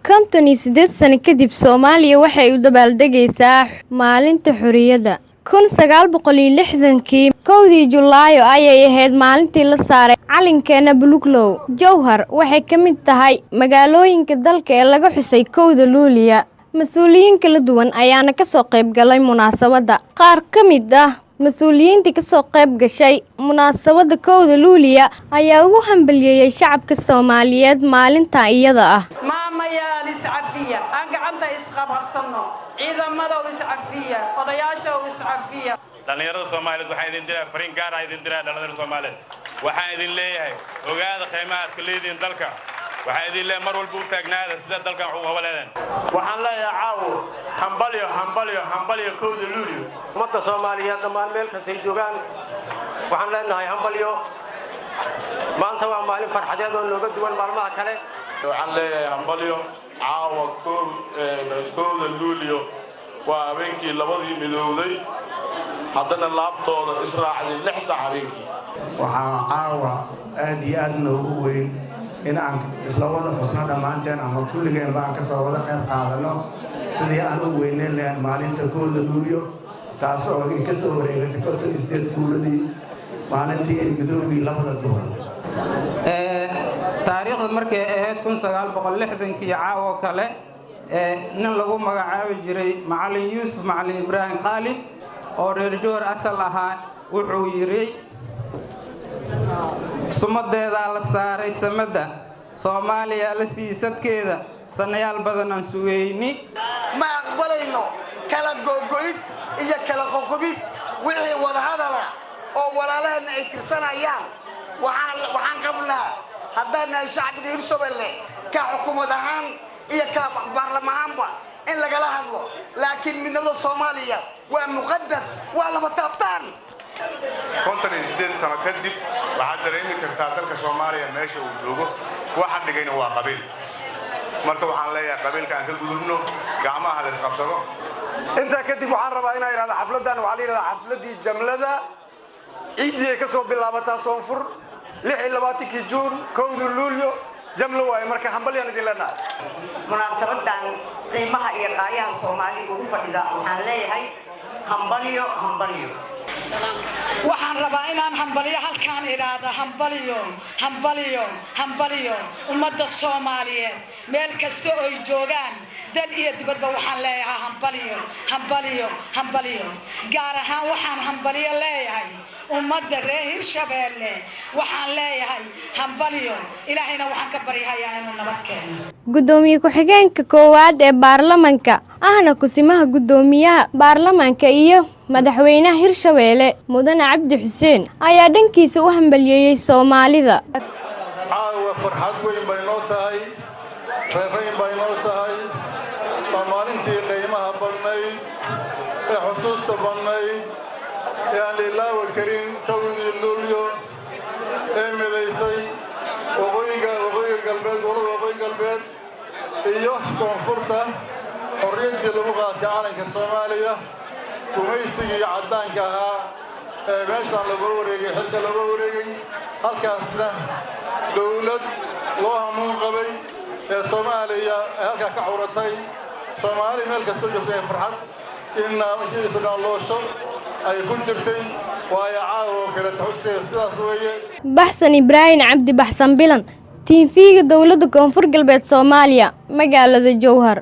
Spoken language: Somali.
58 sano kadib, Soomaaliya waxay u dabaaldegaysaa maalinta xorriyadda. 1960-kii, 1-dii Julaayo ayay ahayd maalintii la saaray calankeena buluuglow. Jowhar waxay ka mid tahay magaalooyinka dalka ee laga xusay 1-da Luuliya. Mas'uuliyiin kala duwan ayaana kasoo qayb galay munaasabadda. Qaar ka mid ah mas'uuliyiintii kasoo qayb gashay munaasabadda 1-da Luuliya ayaa ugu hambalyeeyay shacabka Soomaaliyeed maalinta iyada ah. Maamayaal, iscafiya, aan gacanta isqabqabsanno. Ciidamadow, iscafiya. Odayaashow, iscafiya. Dhallinyarada Soomaaliyeed, waxaan idin diraa fariin gaar ah, idin diraa. Dhallinyarada Soomaaliyeed, waxaan idin leeyahay: ogaada qiimaha aad ka leedihiin dalka. Waxaan idin leeyahay, mar walba u taagnaada sida dalkan wax ugu qaba leedeen. Waxaan leeyahay caawo hambalyo, hambalyo, hambalyo, 1-da Luulyo. Ummadda Soomaaliyeed dhammaan meel kastay joogaan waxaan leenahay hambalyo. Maanta waa maalin farxadeed oo nooga duwan maalmaha kale. Waxaan leeyahay hambalyo. Caawa 1-da Luulyo waa habeenkii labadii midowday, haddana laabtooda israacday 6 saac habeenkii. Waxaa caawa aad iyo aad noogu weyn in aan isla wada xusno dhammaanteen ama kulligeenba aan kasoo wada qayb qaadano sidii aan u weyneyn lahayn maalinta 1-da Luulyo, taas oo ay ka soo wareegatay 58 guuradii maalintii ay midoogii labada gobol. Taariikhda markay ahayd 1960-kii, caawo kale, nin lagu magacaabi jiray Macalin Yuusuf Macalin Ibraahim Khaalid oo reer Joor asal ahaa wuxuu yidhi: "Sumadeedaa la saaray samadda, Soomaaliya la sii sadkeeda, sannayaal badan aan sugayni." Ma aqbalayno kala googo'id iyo kala qoqobid. Wixii wadahadala oo walaalaheenna ay tirsanayaan, waxaan qabnaa haddaan nahay shacbiga Hirshabelle, ka xukuumad ahaan iyo ka baarlamahaanba, in lagala hadlo, laakiin midnimada Soomaaliya waa muqadas, waa lama taabtaan. 58 sano kadib waxaad dareemi kartaa dalka Soomaaliya meesha uu joogo. Waxa dhigayna waa qabiil. Marka waxaan leeyahay, qabiilka aan ka gudubno, gacmaha la isqabsado. Intaa kadib waxaan rabaa inaan idhahdo, xafladdan waxaa la yidhahdaa xafladdii jamlada. Ciiddii ay ka soo bilaabataa Soonfur, 26-kii Juun, 1-da Luulyo, jamlo waaye. Marka hambalyaan idin leenahay. Munaasabadan qiimaha iyo qaayaha Soomaali ugu fadhida waxaan leeyahay hambalyo, hambalyo. Waxaan rabaa inaan hambalyo halkaan idhaahdo: hambalyo, hambalyo, hambalyo. Ummadda Soomaaliyeed meel kasta oy joogaan, dal iyo dibadba, waxaan leeyahay hambalyo, hambalyo, hambalyo. Gaar ahaan waxaan hambalyo leeyahay ummadda reer Hirshabeelle. Waxaan leeyahay hambalyo. Ilaahayna waxaan ka baryahayaa inuu nabad keeno. Gudoomiye ku-xigeenka koowaad ee baarlamaanka, ahna kusimaha guddoomiyaha baarlamaanka iyo madaxweynaha Hirshabeelle, Mudane Cabdi Xuseen, ayaa dhankiisa u hambalyeeyey Soomaalida. Caawa farxad weyn bay noo tahay, reerayn bay noo tahay. Waa maalintii qiimaha badnayd ee xusuusta badnayd ee aan la ilaawi karin, 1-dii Luulyo ee midaysay waqooyiga, waqooyiga galbeed, gobolada Waqooyi Galbeed iyo koonfurta, xorriyaddii lagu qaatay calanka Soomaaliya, gumaysigii caddaanka ahaa ee meeshaan lagula wareegay, xilka looga wareegay, halkaasna dowlad loo hamuun qabay ee Soomaaliya ay halkaa ka curatay. Soomaali meel kastoo joogtay ee farxad in naalloosho ay ku jirtay, waayo caawa oo kale taxuskeeda sidaas weeye. Baxsan Ibraahim Cabdi, Baxsan Bilan, TV-ga dowladda Koonfur Galbeed Soomaaliya, magaalada Jowhar.